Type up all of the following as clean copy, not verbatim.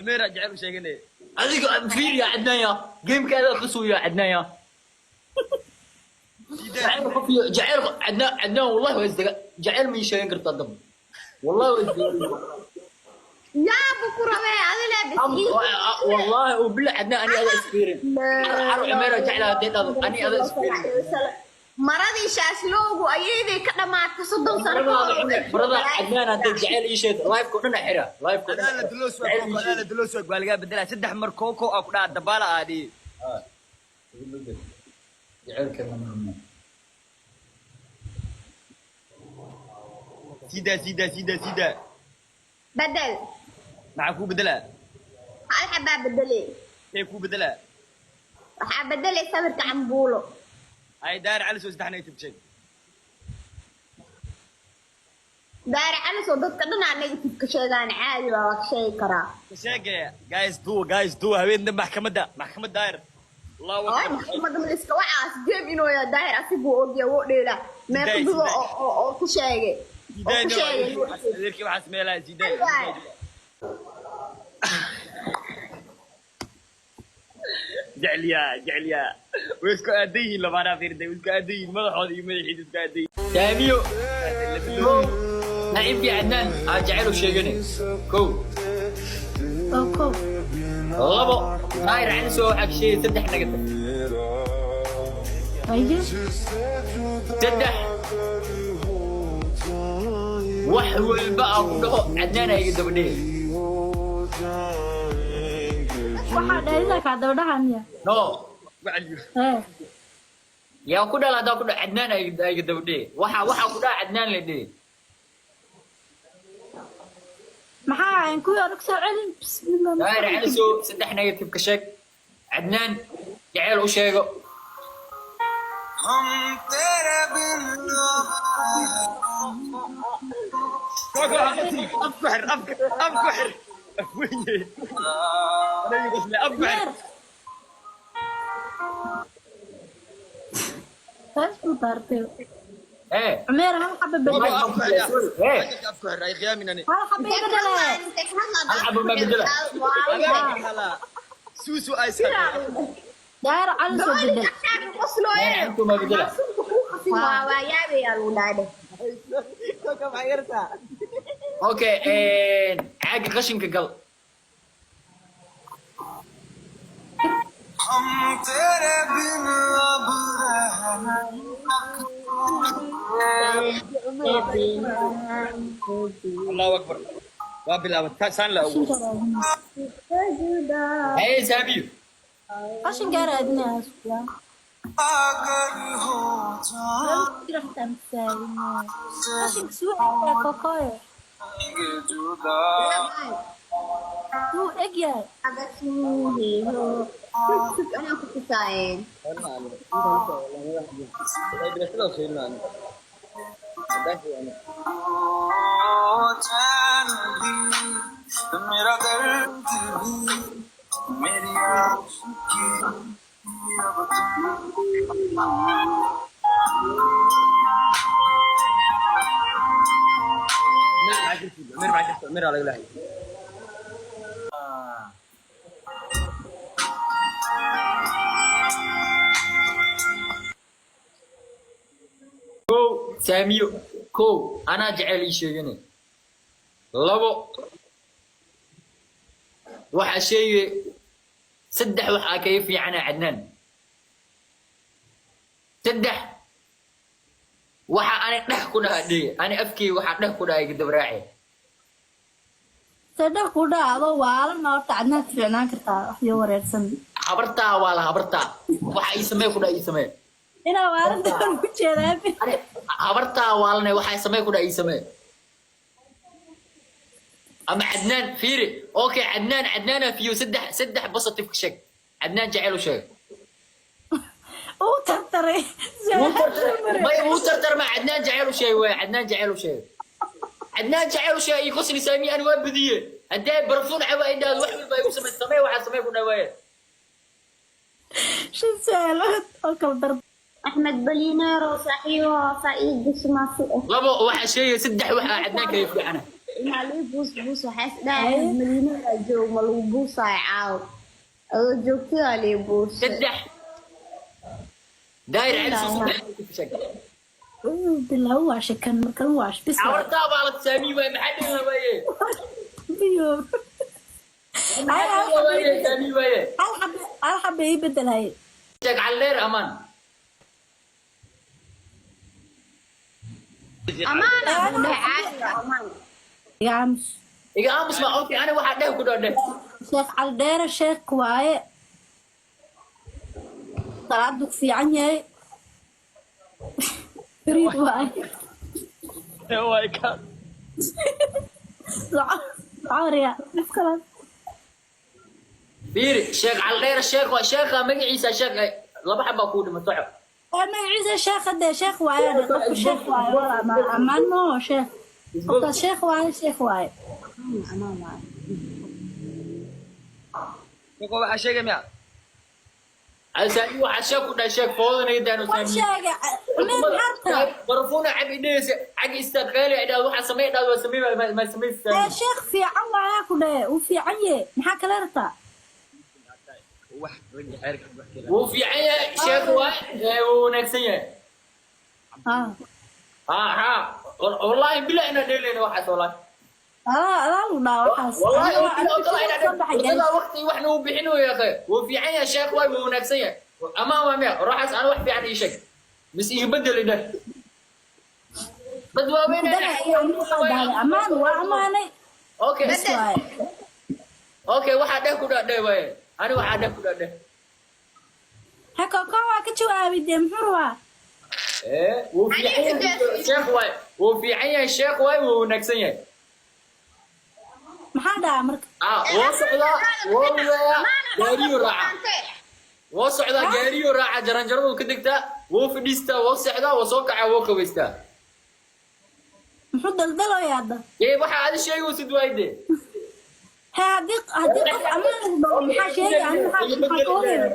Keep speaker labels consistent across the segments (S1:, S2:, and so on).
S1: Cumeera jecel u sheeganaya.
S2: Adiga fiir yaa Cadnaan, yaa gamekaada qasuw yaa Cadnaan, yaa jacayl qof iyo jacayl Cadnaan. Cadnaan, wallahi waa isdaga jacayl ma ii sheegan kartaa dab, wallahi waa isdaga.
S3: Yaabu ku rabee adile.
S2: Wallahi oo bila Cadnaan, ani ada isfiirin car Cumeera jeclaa hadday dhahdo, ani ada isfiirin.
S3: Maradii shaasloogu ayaday ka dhamaatay 30 sano ka hor.
S2: Marada Cadnaan hadday jacayl ii sheegto, live-ko dhan xira, live-ko dhan.
S1: Adaan la duloo suag, Koko, adaan la duloo suag, waa lagaa bedelaa saddex mar. Koko aa ku dhaca dabaala aa dhihi.
S2: Jacaylka lama rabno.
S1: Sidaa, sidaa, sidaa, sidaa.
S3: Bedel.
S1: Maxaa kuu bedelaa?
S3: Hal xabaa bedele.
S1: See kuu bedelaa?
S3: Waxaa bedelay sawirka cambuulo.
S1: Ay Daari Cali soo saddex negative sheeg.
S3: Daari Calisoo dadka dhan aa negative ka sheegaan, caadi baa, waa ka sheegi karaa.
S1: Ka sheegaya. Guys, duwa, guys, duwa, habeen maxkamadda, maxkamad Daahir, Allahu
S3: Ay,
S1: akbar.
S3: Maxkamadda ma iska wacaas game inuu yaa Daahir asiguu ogya, wuu dheelaa meeqa
S1: Sidaay,
S3: duwa
S1: sidaay.
S3: oo ku sheegay oo ku sheegay.
S1: Adeerkii waxaas meelaha sidaay.
S3: Sidaay.
S1: Jecliyaa, jecliyaa, way isku aadan yihiin lamaanaa fiirday, way isku aadan yihiin, madaxooda iyo madaxiisa isku aadan yihiin.
S2: Saamiyo, kow, naciibkii Cadnaan aa jacayl u sheeganay, kow.
S4: Oo kow.
S2: Labo, Daahir Cali soo waxaa ka sheegay saddex negative.
S4: Aye.
S2: Saddex, wax walba aa ku dhaho Cadnaan aa iga daba dhigay.
S4: Waxaa dheerida kaa daba dhaha miya?
S2: No.
S1: Wacyiyo.
S4: Ee.
S2: Yaa ku dhala haddaa ku dhaho Cadnaan aa iga daba dhigay, waxa ku dhaha Cadnaan la dhigay.
S4: Maxaa ahayn kuwii hore kusoo celin, bismillah.
S2: Daahir Cali soo saddex negative ka sheeg, Cadnaan jacayl u sheego.
S1: Koko, afku xir, afka, afku xir, afweeye anaga qosle, afku xir.
S4: Taas buu daartay.
S2: Ee.
S4: Cumeer, hal xaba
S1: Koko,
S4: bedel.
S1: afku xir ya.
S2: Ee.
S1: Afku xir, ay khiyaaminani.
S4: Hal xaba bedele.
S2: Hal xabo ma bedela.
S1: Suusu ay sa
S4: Daahir Cali soo bedel.
S2: Daahir Cali ma bedela.
S3: Waa yaabayaa lagu dhaadhe.
S1: Koko, maxay yartaa?
S2: Okay, caaga qashinka gal.
S1: Allahu akbar, waa bilaabay saan la awood.
S2: Haye Saamiyo.
S4: Qashinkaa raadinaya sugaa. Qashinka suu egyahay, kokoye? Suu egyahay?
S3: Anaa ku tusaayeen.
S5: मेरा दर्द भी, मेरी आशिकी अब तुम।
S1: Mir maxaa jirta? Mir aa laga leeyahay.
S2: Kow, Saamiyo, kow, anaa jecel ii sheeganay. Labo, waxaa sheegay saddex waxaa kaga fiicana Cadnaan. Saddex waxa ani dhex ku dhaha dhige, ani afkeyga waxaa dhex ku dhaha iga dabraace.
S4: Sadhex ku dhaca adoo waalan ma horta Cadnaan ka fiicnaan kartaa? Wax iyo wareersan.
S2: Habartaa waa la habartaa, waxa ii samee ku dhaha ii samee.
S4: Inaa waalan daan ku jeedaa.
S2: Ani habartaa waalanay, waxaa samee ku dhaha ii samee. Ama Cadnaan fiiri, okay, Cadnaan, Cadnaana fiyo saddex positive ka sheeg, Cadnaan jecel u sheeg.
S4: Uu tartaray.
S2: May wuu tartarma, Cadnaan jecel u sheeg waay, Cadnaan jecel u sheeg, Cadnaan jecel u sheeg. Ii qosli Saami, ani waa badiye haddee barfuun caba ay dhahdo, wax walba igu samee, samee waxaa samee ku dhawaaye.
S4: Shan su'aalood oo kala dar.
S3: Axmed Balineero saaxiibo hoosa ii gishmaasi ah.
S2: Labo, waxaa sheegaya saddex waxaa Cadnaan kaga fiicana.
S3: Inaa lii buus buus waxaa is dhahay madiinada joog ma lagu buusaayo caaw. Adoo joogtadaa lii buusay.
S2: Saddex. Daahir cali soo saddex ku sheeg.
S4: Bilaa waa shekan markan waa bis.
S2: Cawartaa baa la saami waay, maxaa dhihi waaye?
S4: Biyo.
S2: Maxaa dhihi waaye saami waaye?
S4: Hal xabe, hal xabe ii bedelay.
S2: Sheeg calleer amaan.
S3: Amaan aan ku dhahay caadi waa amaan.
S4: Iga aamus.
S2: Iga aamus ma okay, ani waxaa dheh ku dheh.
S4: Sheekh Caldheere sheekh waaye. Salaadu ku fiican yahay. Fariid waaye.
S1: Waay ka.
S4: Cawriya. Bis kalaas.
S2: Fiiri, sheekh calleer sheekh waa sheekha magaciisa sheekh laba xabaa kuu dhima soco.
S4: Ee magaciisa sheekh hadee sheekh waaye qofku sheekh waaye wala amaan moo sheekh. Qofka sheekh waaye sheekh waaye.
S3: Amaan waaye.
S1: Koko waxaa sheegay miya?
S2: Saami waxaa sheekh ku dhahay sheekh foodana idaanu
S4: Waa
S2: saami.
S4: sheegay Cumeer harta.
S2: Barfuuna cab idhaysa cag istaaqeeli idhaa waxaa samey idhaa waa samey ma samey
S4: Ee
S2: saami.
S4: sheekh fiican waaye ku dhahe uu fiican yahay maxaa kale rabtaa?
S1: Wax ragga xeerka wax kale.
S2: Wuu fiican yahay sheekh waa wuu wanaagsan yahay.
S4: Ah.
S2: Ha ha wallahi bilaa inaan dheelayno waxaas wallahi.
S4: Adaa adaa lagu dhahaa waxaas.
S2: Wallahi
S4: Aniga
S2: oo bilaa oo
S4: aniga
S2: talaa
S4: soo baxay
S2: inaan wadada waqti wax nagu bixin uu yahay. Wuu fiican yahay sheekh waa wuu wanaagsan yahay. Amaan waa miya ruuxaas aan wax fiican ii sheeg. Mis ii bedel idhah. Dad waaweyn
S4: Dana iyo aniga waxaa dhahday amaan waa amaanay.
S2: Okay.
S4: Bas waaye.
S2: Okay, waxaa dheh ku dheh waaye. Ani waxaa dheh ku dheh.
S4: Ha koko waa ka jawaabay dee muxuu rabaa?
S2: Ee, wuu fiican yahay sheekh waay. Wuu fiican yahay sheekh waay wuu wanaagsan yahay.
S4: Maxaa dhahaa marka?
S2: Ah, wuu socdaa, wuu lugeeyaa, gaariyuu raacaa. Wuu socdaa, gaariyuu raacaa, jaranjaradu ka degtaa, wuu fadhiistaa, wuu seexdaa, wuu soo kacaa, wuu qabaystaa.
S4: Muxuu daldalooyaa hadda?
S2: Ee, waxaa adi sheegaysid waay dee.
S4: Ha haddii qof amaan lagu dhaho maxaa sheegay ani maxaa ka ogaya?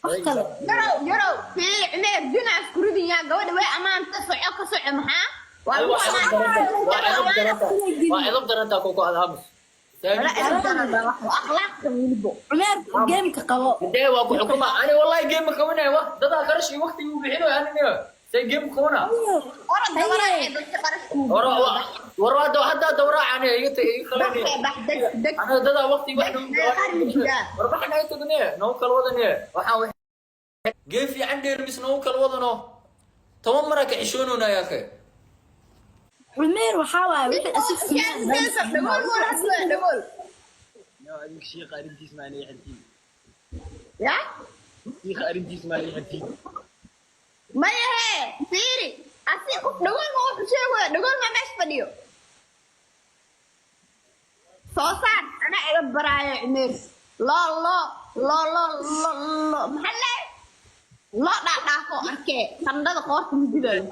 S4: Wax kale.
S3: Yarow yarow fiiri Cumeer junaas ku ridinyaa gabadha way amaanta soco ka soco maxaa? Waa lagu amaantaa.
S2: Waa edab darantaa. Waa edab darantaa koko aad aamus.
S3: Wala edab daran waa akhlaaqta welibo.
S4: Cumeer geemka qabo.
S2: Dee waa ku xukuma. Ani wallahi game ma qabanaya wa. Dadaa qarash iyo waqti uu bixinayo ani niyo. Say game qabana.
S3: Orod gabadha ee dadka qarash kuu
S2: War war hadda dawraac ani iga tagay iga
S3: Baxee
S2: qalanaya.
S3: bax deg deg.
S2: Ana dadaa waqti wax nagu war waxaan ay tagnee noo kala wadane waxaan wax game fiican dheer mis noo kala wadano 10 mara ka xishoonona yaa kay.
S4: Cumeer waxaa waaye wixii asig
S3: Dhagool mool hasla dhagool.
S1: Yo, adinka shiiqa arrintiis ma anay xirtiin.
S3: Ya?
S1: Shiiqa arrintiis ma anay xirtiin.
S3: Maya hee fiiri asi qof dhagool ma wuxuu sheegaya dhagool ma meesha fadhiyo. Soo saar anaa iga baraayo Cumeer. Loo loo loo loo loo loo maxaa leeyahay? Loo dhaadhaafo arkee qandhada qoorta mudidayo.